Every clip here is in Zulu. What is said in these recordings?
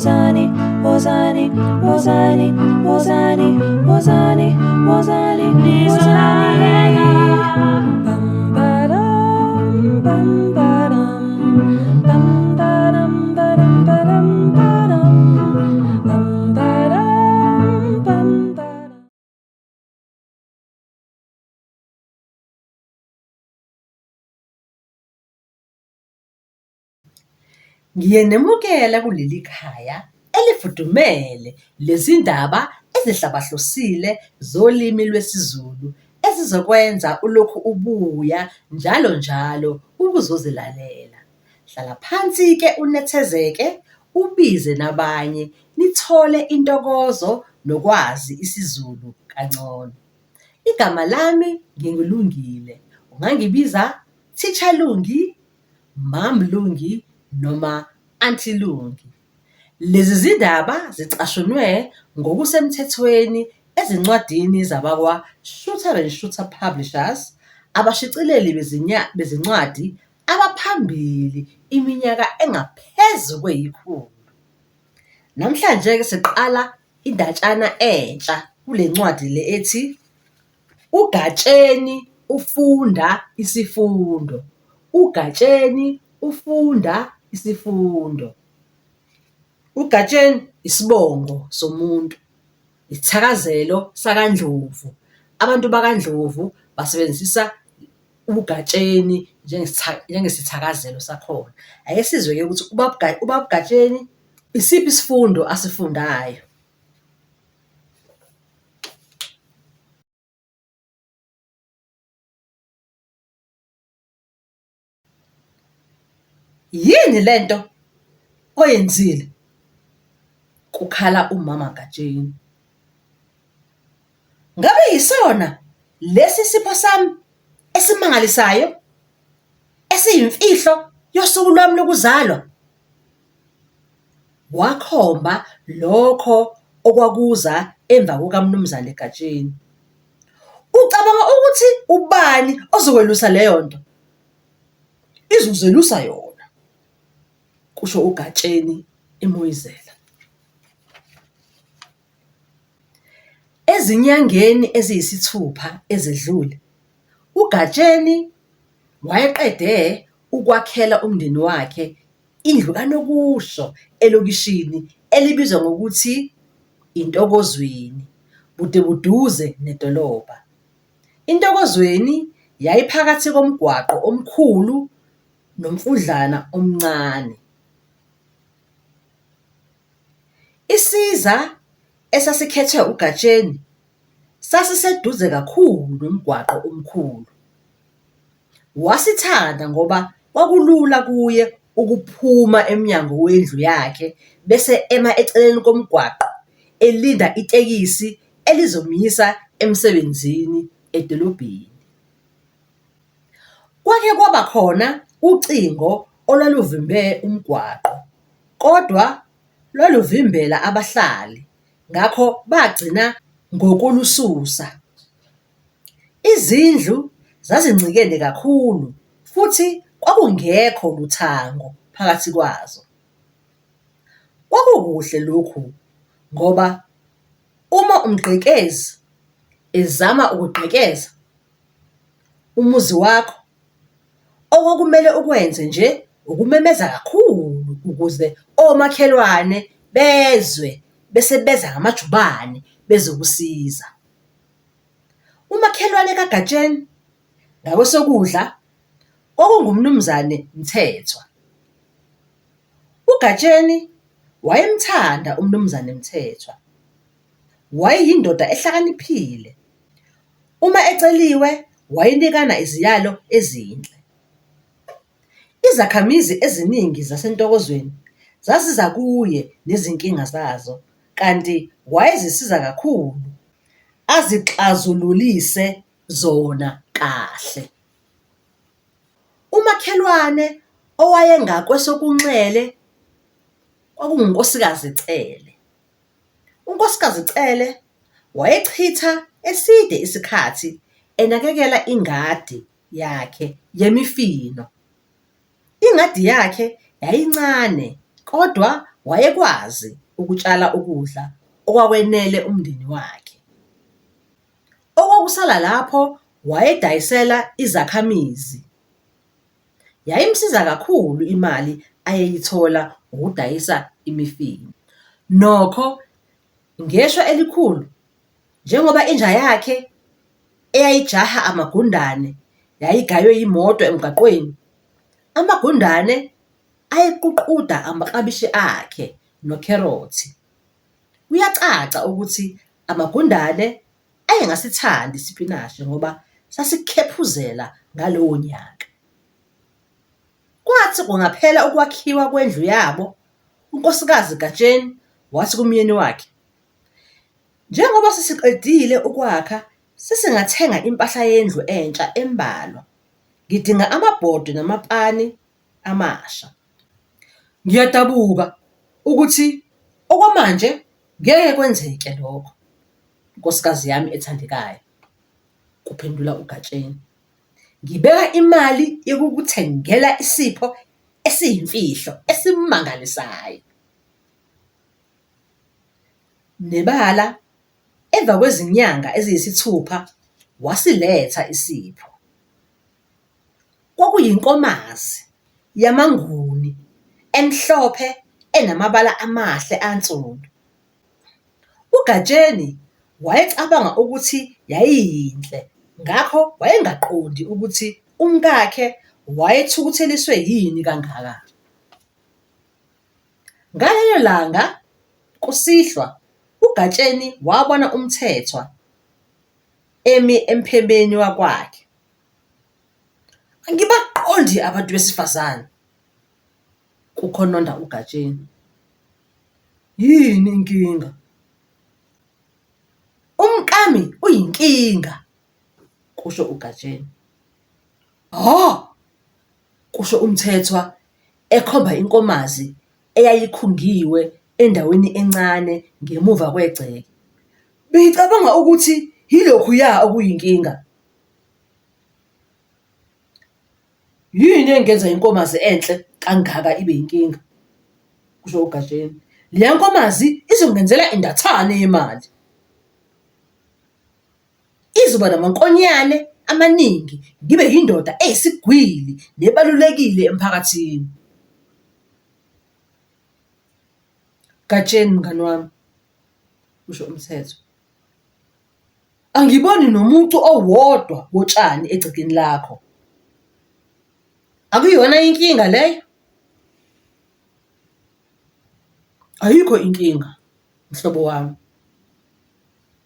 Wozani, wozani, wozani, wozani, wozani, wozani, nizolalela. Bam ba-dum, bam ba-dum, bam ba-dum, ba-dum, ba-dum, ba-dum, bam ba-dum, bam ba-dum. Ngiyenemukela kuleli khaya elifudumele lezindaba ezihlabahlosile zolimi lwesiZulu ezizokwenza ulokhu ubuya njalo njalo ukuzozilalela. Hlala phansi-ke unethezeke, ubize nabanye nithole intokozo nokwazi isiZulu kangcono. Igama lami nginguLungile, ungangibiza Teacher Lungi, Mam Lungi noma Aunty Lungi. Lezi zindaba zicashunwe ngokusemthethweni ezincwadini zabakwa-Shuter and Shooter Publishers, abashicileli bezincwadi abaphambili iminyaka engaphezu kweyikhulu. Namhlanje-ke siqala indatshana entsha kule ncwadi le ethi, uGatsheni ufunda isifundo. UGatsheni ufunda isifundo. UGatsheni isibongo somuntu, isithakazelo sakaNdlovu. Abantu bakaNdlovu basebenzisa uGatsheni njengesithakazelo sakhona. Ake sizwe-ke ukuthi ubaba uGatsheni isiphi isifundo asifundayo. Yini lento oyenzile? Kukhala umama Gatsheni. Ngabe yisona lesi sipho sami esimangalisayo esiyimfihlo yosuku lwami lokuzalwa? Wakhomba lokho okwakuza emva kukaMnumzane Gatsheni. Ucabanga ukuthi ubani ozokwelusa leyo nto? Izozelusa yona, kusho uGatsheni emoyizela. Ezinyangeni eziyisithupha ezedlule, uGatsheni wayeqede ukwakhela umndeni wakhe indlu kanokusho elokishini elibizwa ngokuthi iNtokozweni, budebuduze nedolobha. INtokozweni yayiphakathi komgwaqo omkhulu nomfudlana omncane. Isiza esasikhethwe uGatsheni sasiseduze kakhulu nomgwaqo omkhulu. Wasithanda ngoba kwakulula kuye ukuphuma emnyango wendlu yakhe bese ema eceleni komgwaqo elinda itekisi elizomyisa emsebenzini edolobheni. Kwake kwaba khona ucingo olwaluvimbe umgwaqo, kodwa lwaluvimbela abahlali, ngakho bagcina ngokulususa. Izindlu zazincikene kakhulu futhi kwakungekho luthango phakathi kwazo. Kwakukuhle lokhu ngoba uma umgqekezi ezama ukugqekeza umuzi wakho, okwakumele ukwenze nje ukumemeza kakhulu ukuze omakhelwane bezwe bese beza ngamajubane bezokusiza. Umakhelwane kaGatsheni ngakwesokudla kwakunguMnumzane Mthethwa. UGatsheni wayemthanda uMnumzane Mthethwa. Wayeyindoda ehlakaniphile. Uma eceliwe wayenikana iziyalo ezinhle. Izakhamizi eziningi zaseNtokozweni zaziza kuye nezinkinga zazo kanti wayezisiza kakhulu azixazululise zona kahle. Umakhelwane owayengakwesokunxele kwakunguNkosikazi Cele. UNkosikazi Cele wayechitha eside isikhathi enakekela ingadi yakhe yemifino. Ingadi yakhe yayincane kodwa wayekwazi ukutshala ukudla okwakwenele umndeni wakhe. Okwakusala lapho wayedayisela izakhamizi. Yayimsiza kakhulu imali ayeyithola ngokudayisa imifino. Nokho, ngeshwa elikhulu, njengoba inja yakhe eyayijaha amagundane yayigaywe yimoto emgwaqweni, amagundane ayeququda amaklabishi akhe nokherothi. Kuyacaca ukuthi amagundane ayengasithandi isipinashi ngoba sasikhephuzela ngalowo nyaka. Kwathi kungaphela ukwakhiwa kwendlu yabo, uNkosikazi Gatsheni wathi kumyeni wakhe, Njengoba sesiqedile ukwakha sesingathenga impahla yendlu entsha embalwa. Ngidinga amabhodwe namapani amasha. Ngiyadabuka ukuthi okwamanje ngeke kwenzeke lokho, nkosikazi yami ethandekayo, kuphendula uGatsheni. Ngibeka imali yokukuthengela isipho esiyimfihlo esimangalisayo. Nebala, emva kwezinyanga eziyisithupha wasiletha isipho. Kwakuyinkomazi yamaNguni emhlophe enamabala amahle ansundu. UGatsheni wayecabanga ukuthi yayiyinhle ngakho wayengaqondi ukuthi umkakhe wayethukutheliswe yini kangaka. Ngalelo langa kusihlwa, uGatsheni wabona uMthethwa emi emphemeni wakwakhe. "Angibaqondi abantu besifazane," kukhononda uGatsheni. "Yini inkinga?" "Umkami uyinkinga," kusho uGatsheni. "Hho!" kusho uMthethwa ekhomba inkomazi eyayikhungiwe endaweni encane ngemuva kwegceke. "Bengicabanga ukuthi yilokhuya okuyinkinga." "Yini engenza inkomazi enhle kangaka ibe yinkinga?" kusho uGatsheni. "Leya nkomazi izongenzela indathane yemali. Izoba namankonyane amaningi ngibe yindoda eyisigwili nebalulekile emphakathini." "Gatsheni mngani wami," kusho uMthethwa. Angiboni nomucu owodwa wotshani egcekeni lakho. Akuyona inkinga leyo? Ayikho inkinga, mhlobo wami,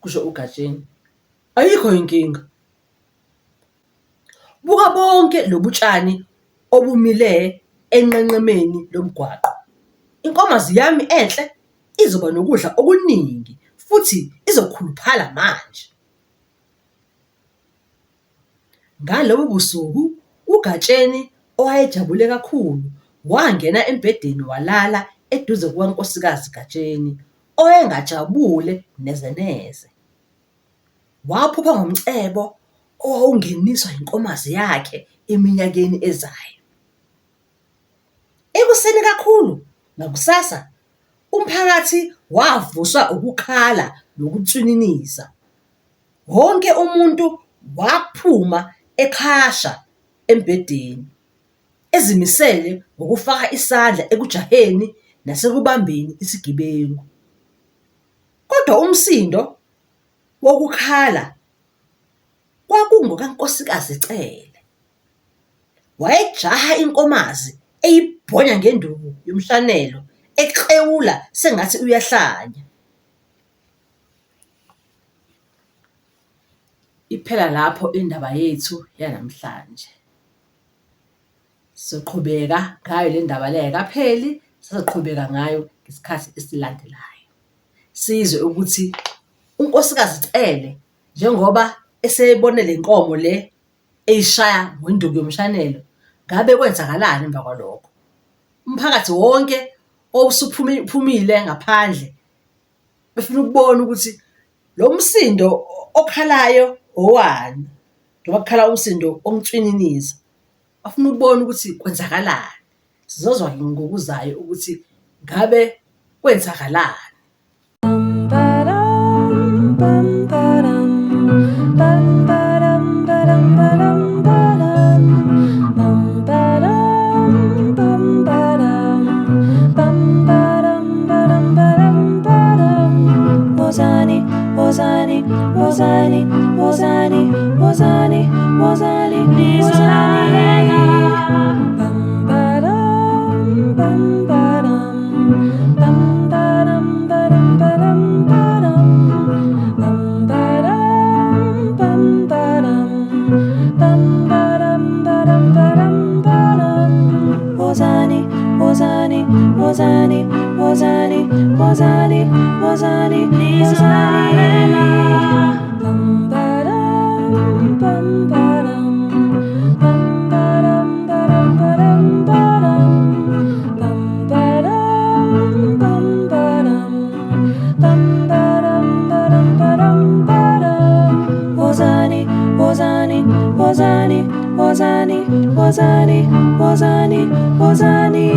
kusho uGatsheni. Ayikho inkinga. Buka bonke lobu tshani obumile enqenqemeni lomgwaqo. Inkomazi yami enhle izoba nokudla okuningi futhi izokhuluphala manje. Ngalobo busuku uGatsheni owayejabule kakhulu wangena embhedeni walala eduze kukaNkosikazi Gatsheni owayengajabule neze neze. Waphupha ngomcebo owawungeniswa yinkomazi yakhe eminyakeni ezayo. Ekuseni kakhulu ngakusasa, umphakathi wavuswa ukukhala nokunswininiza. Wonke umuntu waphuma eqhasha embhedeni, ezimisele ngokufaka isandla ekujaheni nasekubambeni isigebengu. Kodwa umsindo wokukhala kwakungokaNkosikazi Cele. Wayejaha inkomazi eyibhonya ngenduku yomshanelo eklewula sengathi uyahlanya. Iphela lapho indaba yethu yanamhlanje. Sizoqhubeka ngayo le ndaba le ayikapheli, sizoqhubeka ngayo ngesikhathi esilandelayo. Sizwe ukuthi uNkosikazi Cele njengoba eseyibone le nkomo le eyishaya ngenduku yomshanelo, ngabe kwenzakalani emva kwalokho? Umphakathi wonke owusuphumile ngaphandle befuna ukubona ukuthi lo msindo okhalayo owani, njengoba kukhala umsindo omnswininiza. Bafuna ukubona ukuthi kwenzakalani. Sizozwa-ke ngokuzayo ukuthi ngabe Kwenzakalani? Wozani, wozani, wozani, wozani, wozani, wozani, wozani. Bam ba-dum, bam ba-dum, bam ba-dum, ba-dum, ba-dum, ba-dum, bam ba-dum, bam ba-dum, bam ba-dum, ba-dum, ba-dum, ba-dum. Wozani, wozani, wozani, wozani, wozani, wozani, wozani. Bam ba-dum, bam ba-dum, bam ba-dum, ba-dum, ba-dum, ba-dum, bam ba-dum, bam ba-dum, bam ba-dum, ba-dum, ba-dum, ba-dum. Wozani, wozani, wozani, wozani, wozani, wozani, wozani.